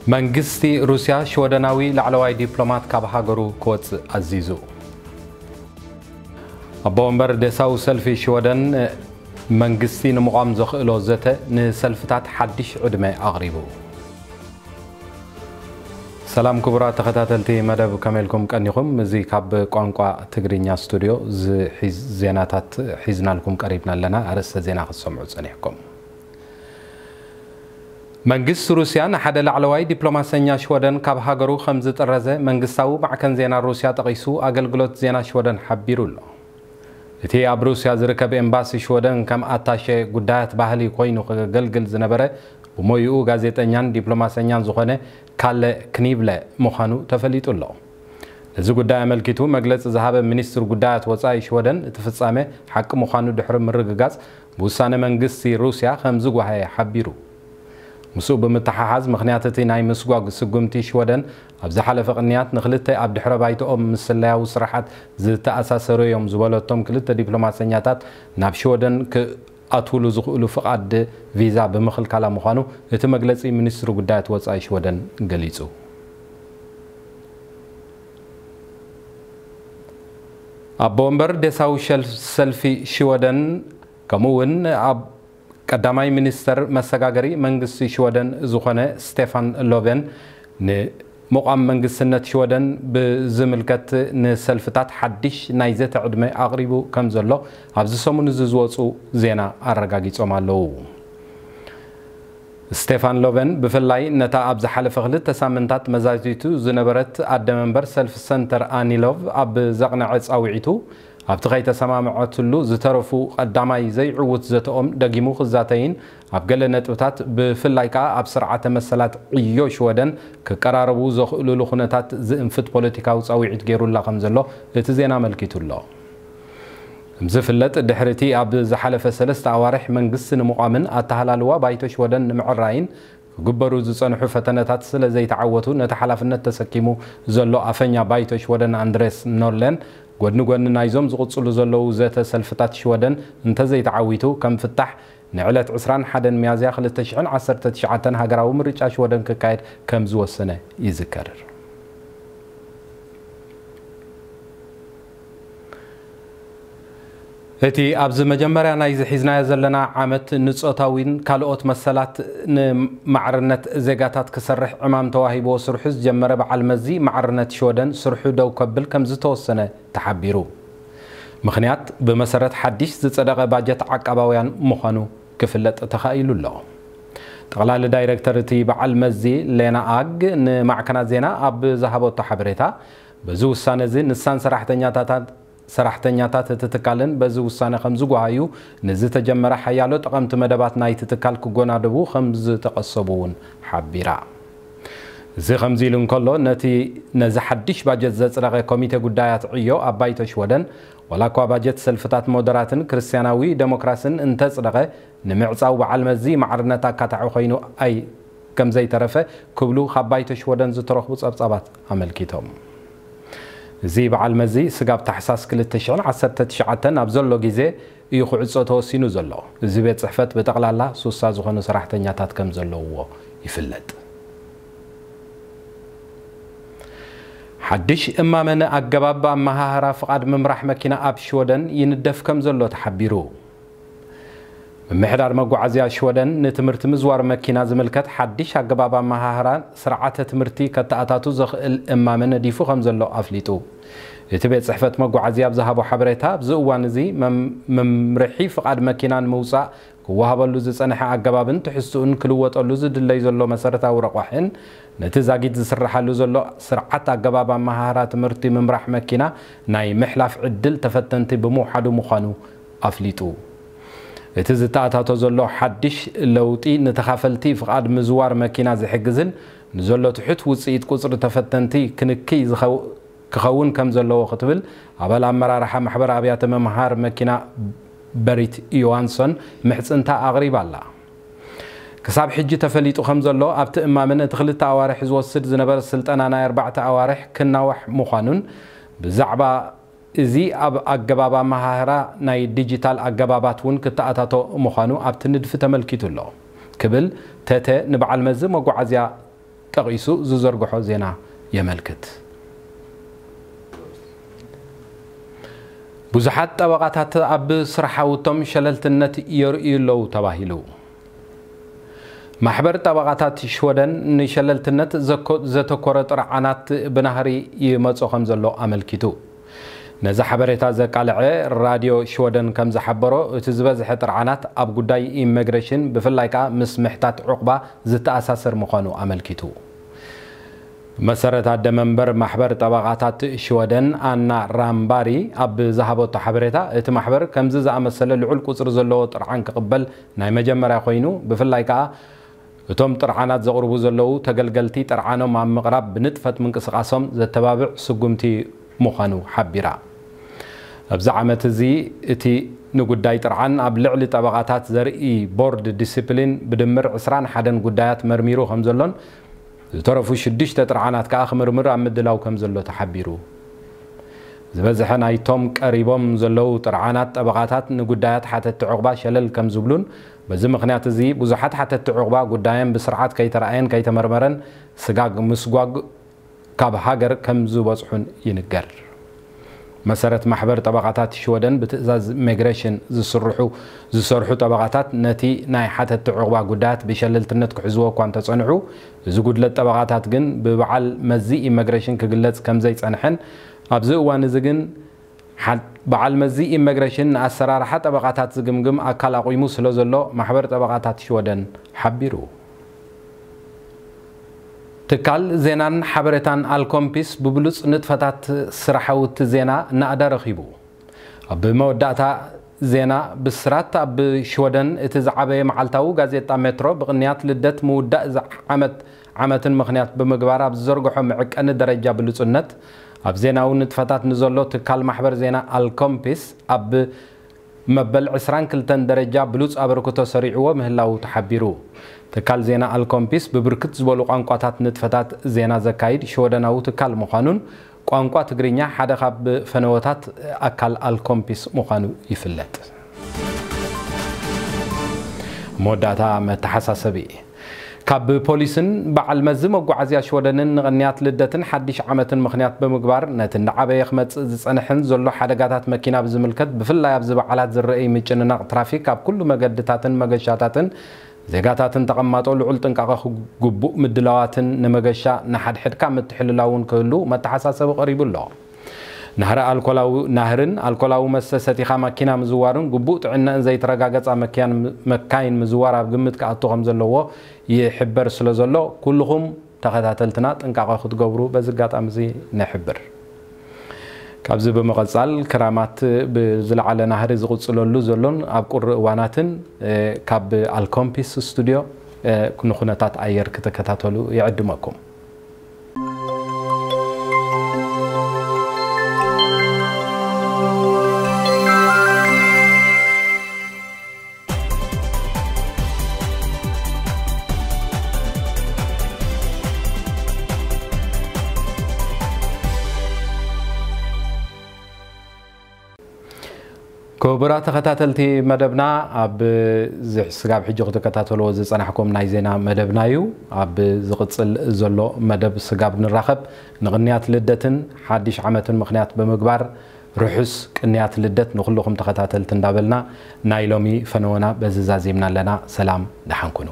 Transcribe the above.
መንግስቲ ሩስያ ሽወደናዊ ላዕለዋይ ዲፕሎማት ካብ ሃገሩ ክወጽእ ኣዚዙ። ኣቦ ወንበር ዴሳዊ ሰልፊ ሽወደን መንግስቲ ንምቋም ዘኽእሎ ዘተ ንሰልፍታት ሓድሽ ዕድመ ኣቕሪቡ። ሰላም ክቡራት ተኸታተልቲ መደብ፣ ከመይ ኢልኩም ቀኒኹም? እዚ ካብ ቋንቋ ትግርኛ ስቱድዮ ዝሒዝ ዜናታት ሒዝናልኩም ቀሪብና ኣለና። ኣርእስተ ዜና ክትሰምዑ ጸኒሕኩም። መንግስቲ ሩስያ ንሓደ ላዕለዋይ ዲፕሎማሰኛ ሽወደን ካብ ሃገሩ ከም ዝጥረዘ መንግስታዊ ማዕከን ዜና ሩስያ ጠቒሱ ኣገልግሎት ዜና ሽወደን ሓቢሩ ኣሎ። እቲ ኣብ ሩስያ ዝርከብ ኤምባሲ ሽወደን ከም ኣታሸ ጉዳያት ባህሊ ኮይኑ ከገልግል ዝነበረ ብሞይኡ ጋዜጠኛን ዲፕሎማሰኛን ዝኾነ ካለ ክኒብለ ምዃኑ ተፈሊጡ ኣሎ። ነዚ ጉዳይ ኣመልኪቱ መግለጺ ዝሃበ ሚኒስትር ጉዳያት ወጻኢ ሽወደን፣ እቲ ፍጻመ ሓቂ ምዃኑ ድሕሪ ምርግጋጽ ብውሳነ መንግስቲ ሩስያ ከም ዝጓሃየ ሓቢሩ። ምስኡ ብምትሓሓዝ፣ ምኽንያት እቲ ናይ ምስጓግ ስጉምቲ ሽወደን ኣብ ዝሓለፈ ቅንያት ንክልተ ኣብ ድሕረ ባይትኦም ምስ ስለያዊ ስራሓት ዝተኣሳሰሩ እዮም ዝበለቶም ክልተ ዲፕሎማሰኛታት ናብ ሽወደን ክኣትውሉ ዝኽእሉ ፍቓድ ቪዛ ብምኽልካላ ምዃኑ እቲ መግለጺ ሚኒስትሪ ጉዳያት ወጻኢ ሽወደን ገሊጹ። ኣቦ ወንበር ዴሳዊ ሸል-፣ ሰልፊ ሽወደን ከምኡ እውን ኣብ ቀዳማይ ሚኒስተር መሰጋገሪ መንግስቲ ሽወደን ዝኾነ ስቴፋን ሎቬን ንምቋም መንግስትነት ሽወደን ብዝምልከት ንሰልፍታት ሓድሽ ናይ ዘተ ዕድመ ኣቕሪቡ ከም ዘሎ ኣብዚ ሰሙን እዚ ዝወፁ ዜና ኣረጋጊጾም ኣለዉ። ስቴፋን ሎቨን ብፍላይ ነታ ኣብ ዝሓለፈ ክልተ ሳምንታት መዛዚቱ ዝነበረት ኣደ መንበር ሰልፊ ሰንተር ኣኒሎቭ ኣብ ዘቕነዐ ጻውዒቱ፣ ኣብቲ ከይተሰማምዐትሉ ዝተረፉ ቀዳማይ ዘይዕዉት ዘተኦም ደጊሙ ክዛተይን ኣብ ገለ ነጥብታት ብፍላይ ከኣ ኣብ ስርዓተ መሰላት ዕዮ ሽወደን ክቀራረቡ ዘኽእሉሉ ኩነታት ዝእንፍት ፖለቲካዊ ጻውዒት ገይሩላ ከም ዘሎ እቲ ዜና ኣመልኪቱ ኣሎ። ከም ዝፍለጥ፣ ድሕሪ እቲ ኣብ ዝሓለፈ ሰለስተ ኣዋርሕ መንግስቲ ንምቋምን ኣተሃላልዋ ባይቶ ሽወደን ንምዕራይን ክግበሩ ዝጸንሑ ፈተነታት ስለ ዘይተዓወቱ፣ ነቲ ሓላፍነት ተሰኪሙ ዘሎ ኣፈኛ ባይቶ ሽወደን ኣንድሬስ ኖርሌን፣ ጎድኒ ጎድኒ ናይዞም ዝቕጽሉ ዘለዉ ዘተ ሰልፍታት ሽወደን እንተዘይተዓዊቱ፣ ከም ፍታሕ ንዕለት ዕስራን ሓደን ሚያዝያ ክልተ ሽሕን ዓሰርተ ትሽዓተን ሃገራዊ ምርጫ ሽወደን ክካየድ ከም ዝወሰነ ይዝከር። እቲ ኣብዚ መጀመርያ ናይዚ ሒዝናዮ ዘለና ዓመት ንጾታዊን ካልኦት መሰላት ንማዕርነት ዜጋታት ክሰርሕ ዕማም ተዋሂብዎ ስርሑ ዝጀመረ በዓል መዚ ማዕርነት ሽወደን ስርሑ ደው ከብል ከም ዝተወሰነ ተሓቢሩ። ምኽንያት ብመሰረት ሓድሽ ዝጸደቐ ባጀት ዓቃባውያን ምዃኑ ክፍለጥ ተኻኢሉ ኣሎ። ጠቕላሊ ዳይረክተር እቲ በዓል መዚ ሌና ኣግ ንማዕከናት ዜና ኣብ ዝሃበቶ ሓበሬታ፣ በዚ ውሳነ እዚ ንሳን ሰራሕተኛታታን ሰራሕተኛታት እቲ ትካልን በዚ ውሳነ ከም ዝጓሃዩ ንዝተጀመረ ሓያሎ ጠቐምቲ መደባት ናይቲ ትካል ክጎናደቡ ከም ዝተቐሰቡ እውን ሓቢራ። እዚ ከምዚ ኢሉ እንከሎ፣ ነቲ ነዚ ሓድሽ ባጀት ዘጽደቐ ኮሚቴ ጉዳያት ዕዮ ኣብ ባይቶ ሽወደን፣ ዋላ እኳ ባጀት ሰልፍታት ሞደራትን ክርስትያናዊ ደሞክራስን እንተጽደቐ፣ ንምዕጻው በዓል መዚ ማዕርነት ኣካታዒ ኮይኑ ኣይ ከም ዘይተረፈ ክብሉ ካብ ባይቶ ሽወደን ዝተረኽቡ ጸብጻባት ኣመልኪቶም። እዚ በዓል መዚ ስጋብ ታሕሳስ ክልተ ሽሕን ዓሰርተ ትሽዓተን ኣብ ዘሎ ግዜ እዩ ክዕጾ ተወሲኑ ዘሎ። እዚ ቤት ጽሕፈት ብጠቕላላ ሱሳ ዝኾኑ ሰራሕተኛታት ከም ዘለውዎ ይፍለጥ። ሓድሽ እማመ ንኣገባብ ኣመሃህራ ፍቓድ ምምራሕ መኪና ኣብ ሽወደን ይንደፍ ከም ዘሎ ተሓቢሩ። ምምሕዳር መጓዓዝያ ሽወደን ንትምህርቲ ምዝዋር መኪና ዝምልከት ሓድሽ ኣገባብ ኣመሃህራ ስርዓተ ትምህርቲ ከተኣታቱ ዘኽእል እማመ ነዲፉ ከም ዘሎ ኣፍሊጡ። እቲ ቤት ጽሕፈት መጓዓዝያ ኣብ ዝሃቦ ሓበሬታ፣ ኣብዚ እዋን እዚ መም-፣ መምርሒ ፍቓድ መኪና ንምውጻእ ክወሃበሉ ዝጸንሐ ኣገባብን ትሕዝትኡን ክልወጠሉ ዝድለይ ዘሎ መሰረታዊ ረቋሕን ነቲ ዛጊት ዝስርሓሉ ዘሎ ስርዓት ኣገባብ ኣመሃህራ ትምህርቲ ምምራሕ መኪና ናይ ምሕላፍ ዕድል ተፈተንቲ ብምውሓዱ ምዃኑ ኣፍሊጡ። እቲ ዝተኣታቶ ዘሎ ሓድሽ ለውጢ ንተኻፈልቲ ፍቓድ ምዝዋር መኪና ዝሕግዝን ንዘሎ ትሑት ውጽኢት ቁጽሪ ተፈተንቲ ክንክይ ዝኸው-፣ ክኸውን ከም ዘለዎ ክትብል ኣባል ኣመራርሓ ማሕበር ኣብያተ መምሃር መኪና በሪት ዮሃንሶን ምሕጽንታ ኣቕሪባ ኣላ። ክሳብ ሕጂ ተፈሊጡ ከም ዘሎ ኣብቲ እማመ ነቲ ክልተ ኣዋርሕ ዝወስድ ዝነበረ ስልጠና ናይ ኣርባዕተ ኣዋርሕ ክናዋሕ ምዃኑን ብዛዕባ እዚ ኣብ ኣገባብ ኣመሃህራ ናይ ዲጂታል ኣገባባት እውን ክተኣታቶ ምዃኑ ኣብቲ ንድፊ ተመልኪቱ ኣሎ ክብል ተተ ንበዓል መዚ መጓዓዝያ ጠቒሱ ዝዘርግሖ ዜና የመልክት። ብዙሓት ጠበቓታት ኣብ ስራሓውቶም ሸለልትነት የርእዩ ኣለዉ ተባሂሉ። ማሕበር ጠበቓታት ሽወደን ንሸለልትነት ዘኮ-፣ ዘተኮረ ጥርዓናት ብናህሪ ይመጾ ከም ዘሎ ኣመልኪቱ። ነዚ ሓበሬታ ዘቃልዐ ራድዮ ሽወደን ከም ዝሓበሮ፣ እቲ ዝበዝሐ ጥርዓናት ኣብ ጉዳይ ኢሚግሬሽን፣ ብፍላይ ከኣ ምስ ምሕታት ዑቕባ ዝተኣሳሰር ምዃኑ ኣመልኪቱ። መሰረት ኣደ መንበር ማሕበር ጠበቓታት ሽወደን ኣና ራምባሪ ኣብ ዝሃበቶ ሓበሬታ፣ እቲ ማሕበር ከምዚ ዝኣመሰለ ልዑል ቁጽሪ ዘለዎ ጥርዓን ክቕበል ናይ መጀመርያ ኮይኑ፣ ብፍላይ ከኣ እቶም ጥርዓናት ዘቕርቡ ዘለዉ ተገልገልቲ ጥርዓኖም ኣብ ምቕራብ ብንጥፈት ምንቅስቓሶም ዘተባብዕ ስጉምቲ ምዃኑ ሓቢራ። ኣብዚ ዓመት እዚ እቲ ንጉዳይ ጥርዓን ኣብ ልዕሊ ጠበቓታት ዘርኢ ቦርድ ዲሲፕሊን ብድምር ዕስራን ሓደን ጉዳያት መርሚሩ ከም ዘሎን ዝተረፉ ሽዱሽተ ጥርዓናት ከኣ ክምርምር ኣብ ምድላው ከም ዘሎ ተሓቢሩ። ዝበዝሐ ናይቶም ቀሪቦም ዘለዉ ጥርዓናት ጠበቓታት ንጉዳያት ሓተትቲ ዑቕባ ሸለል ከም ዝብሉን በዚ ምኽንያት እዚ ብዙሓት ሓተትቲ ዑቕባ ጉዳየን ብስርዓት ከይተረኣየን ከይተመርመረን ስጋግ ምስጓግ ካብ ሃገር ከም ዝበጽሑን ይንገር። መሰረት ማሕበር ጠበቓታት ሽወደን ብትእዛዝ ኢሚግሬሽን ዝስርሑ፣ ዝሰርሑ ጠበቓታት ነቲ ናይ ሓተትቲ ዑቕባ ጉዳያት ብሸለልትነት ክሕዝዎ እኳ እንተጸንሑ፣ እዚ ጉድለት ጠበቓታት ግን ብበዓል መዚ ኢሚግሬሽን ክግለጽ ከም ዘይጸንሐን ኣብዚ እዋን እዚ ግን ሓ-፣ በዓል መዚ ኢሚግሬሽን ንኣሰራርሓ ጠበቓታት ዝግምግም ኣካል ኣቑሙ ስለ ዘሎ ማሕበር ጠበቓታት ሽወደን ሓቢሩ። ትካል ዜናን ሓበሬታን ኣልኮምፒስ ብብሉጽ ንጥፈታት ስራሓውቲ ዜና ናእዳ ረኺቡ። ኣብ መወዳእታ ዜና ብስራት፣ ኣብ ሽወደን እቲ ዝዓበየ መዓልታዊ ጋዜጣ ሜትሮ ብቕንያት ልደት ምውዳእ ዝዓመት ዓመትን ምኽንያት ብምግባር ኣብ ዝዘርግሖ መዐቀኒ ደረጃ ብሉጽነት ኣብ ዜናዊ ንጥፈታት ንዘሎ ትካል ማሕበር ዜና ኣልኮምፒስ ኣብ መበል ዕስራን ክልተን ደረጃ ብሉጽ ኣበርክቶ ሰሪዕዎ ምህላዉ ተሓቢሩ። ትካል ዜና ኣልኮምፒስ ብብርክት ዝበሉ ቋንቋታት ንጥፈታት ዜና ዘካይድ ሽወደናዊ ትካል ምዃኑን ቋንቋ ትግርኛ ሓደ ካብ ፈነወታት ኣካል ኣልኮምፒስ ምዃኑ ይፍለጥ። መወዳእታ መተሓሳሰቢ። ካብ ፖሊስን በዓል መዚ መጓዓዝያ ሽወደንን ንቕንያት ልደትን ሓድሽ ዓመትን ምኽንያት ብምግባር፣ ነቲ እናዓበየ ክመጽእ ዝጸንሐን ዘሎ ሓደጋታት መኪና ብዝምልከት፣ ብፍላይ ኣብዚ በዓላት ዝረኣይ ምጭንናቕ ትራፊክ ኣብ ኩሉ መገድታትን መገሻታትን ዜጋታትን ተቐማጦ ልዑል ጥንቃቐ ክግቡእ ምድላዋትን ንመገሻ ንሓድሕድካ ምትሕልላውን ክህሉ መተሓሳሰቢ ቀሪቡ ኣሎ። ናህሪ ኣልኮላዊ፣ ናህርን ኣልኮላዊ መስተ ሰቲኻ መኪና ምዝዋርን ግቡእ ጥዕናን ዘይተረጋገጻ መኪያን፣ መካይን ምዝዋር ኣብ ግምት ክኣቱ ከም ዘለዎ ይሕበር ስለ ዘሎ፣ ኩልኹም ተኸታተልትና ጥንቃቐ ክትገብሩ በዚ ኣጋጣሚ እዚ ንሕብር። ካብዚ ብምቕጻል፣ ክራማት ብዝለዓለ ናህሪ ዝቕጽለሉ ዘሎን ኣብ ቁሪ እዋናትን፣ እ፣ ካብ ኣልኮምፒስ ስቱድዮ፣ እ፣ ንኹነታት ኣየር ክትከታተሉ ይዕድመኩም። ክቡራት ተኸታተልቲ መደብና፣ ኣብ ዝ-፣ ስጋብ ሕጂ ክትከታተልዎ ዝጸናሕኩም ናይ ዜና መደብና እዩ። ኣብ ዝቕጽል ዘሎ መደብ ስጋብ ንራኸብ፣ ንቕንያት ልደትን ሓድሽ ዓመትን ምኽንያት ብምግባር፣ ርሑስ ቅንያት ልደት ንኹልኹም ተኸታተልቲ እንዳበልና፣ ናይ ሎሚ ፈነወና በዚ ዛዚምና ኣለና። ሰላም፣ ደሓን ኩኑ።